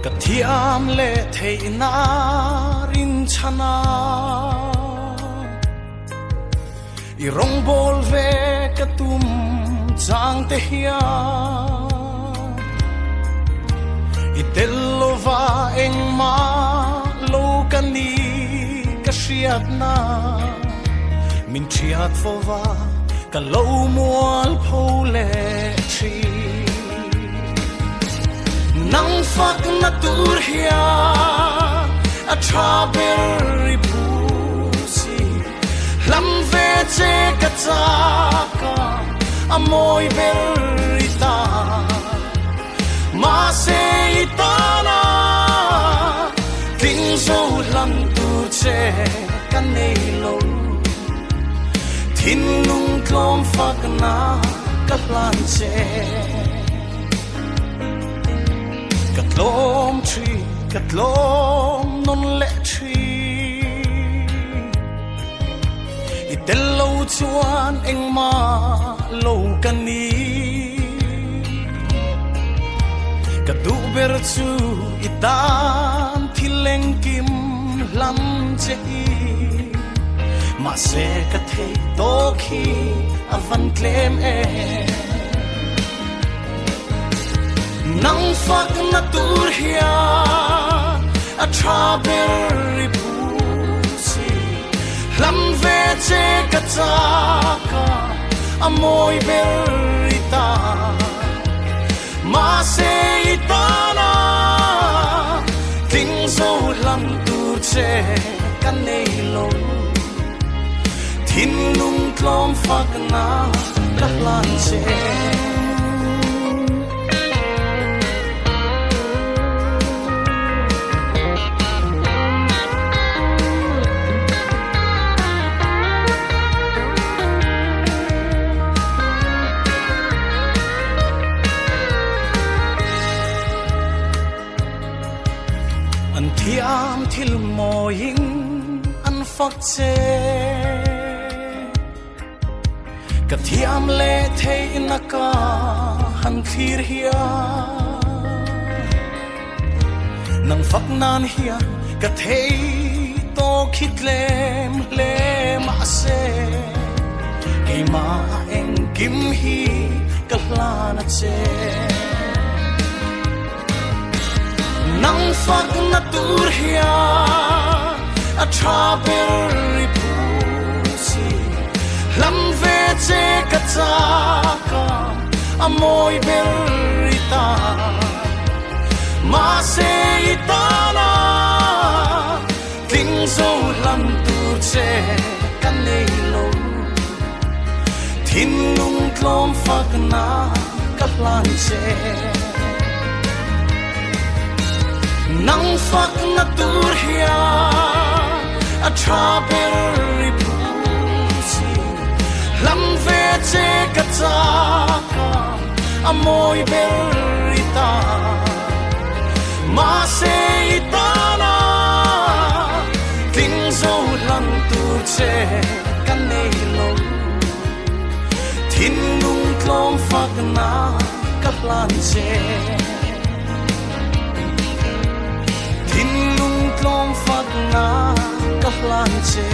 Ka thiam leh theihna rinchhan a, i rawngbawl ve ka tum chang te hian i tel lova engmah lo ka ni ka hriatna min thiat fova ka lo mual pho leh thin. Nang fakna tur hian a tha ber i phu si. Hlam ve che ka chak a, a mawi ber i ta. Mahse i tana tling zo hlam tur che ka nei lo. Thinlung tlawm fakna ka hlan che. Ka tlawm thi, ka tlawm nawn leh thi. I tel lo chuan engmah lo ka ni. Ka duh ber chu i tan thil engkim hlam che hi. Mahse ka theih tawk hi a van tlem em. Nang fakna tur hian a tha ber i phu si. Hlam ve che ka chak a, a mawi ber i ta. Mahse i tana tling zo hlam tur che ka nei lo. Thinlung tlawm fakna ka hlan che. An thiam thil mawiin an fak che. Ka thiam leh theihna ka han thlir hian Nang fak nan hian ka thei tawk hi tlem hle mahse Keimah engkim hi ka hlan a che. Nang fakna tur hian a tha ber i phu si. Hlam ve che ka chak a, a mawi ber i ta. Mahse i tana tling zo hlam tur che ka nei lo. Thinlung tlawm fakna ka hlan che. Nang fakna tur hian a tha ber i phu si. Hlam ve che ka chak a, a mawi ber i ta. Mahse i tana tling zo hlang tur che ka nei lo. Thinlung tlawm fakna ka hlan che. Thinlung tlawm fakna ka hlan che.